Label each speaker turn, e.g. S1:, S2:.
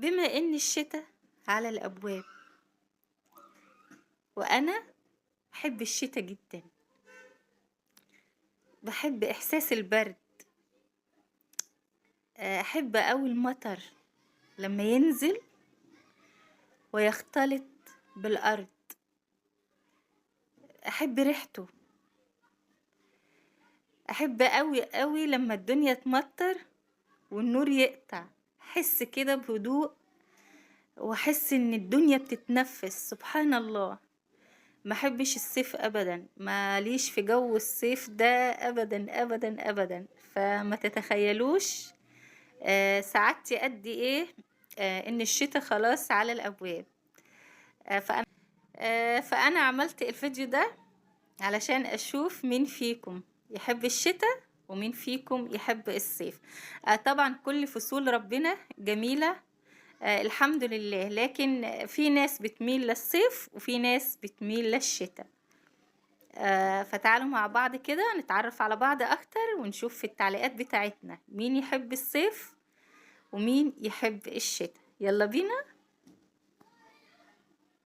S1: بما إن الشتا على الأبواب، وأنا بحب الشتا جدا، بحب إحساس البرد، أحب أوي المطر لما ينزل ويختلط بالأرض، أحب ريحته، أحب أوي أوي لما الدنيا تمطر والنور يقطع، أحس كده بهدوء وأحس إن الدنيا بتتنفس. سبحان الله. ما أحبش الصيف أبدا، ماليش في جو الصيف ده أبدا أبدا أبدا. فما تتخيلوش سعادتي قد إيه إن الشتا خلاص على الأبواب. فأنا عملت الفيديو ده علشان أشوف مين فيكم يحب الشتاء ومين فيكم يحب الصيف. طبعا كل فصول ربنا جميلة، الحمد لله، لكن في ناس بتميل للصيف وفي ناس بتميل للشتاء. فتعالوا مع بعض كده نتعرف على بعض أكتر ونشوف في التعليقات بتاعتنا مين يحب الصيف ومين يحب الشتاء. يلا بينا.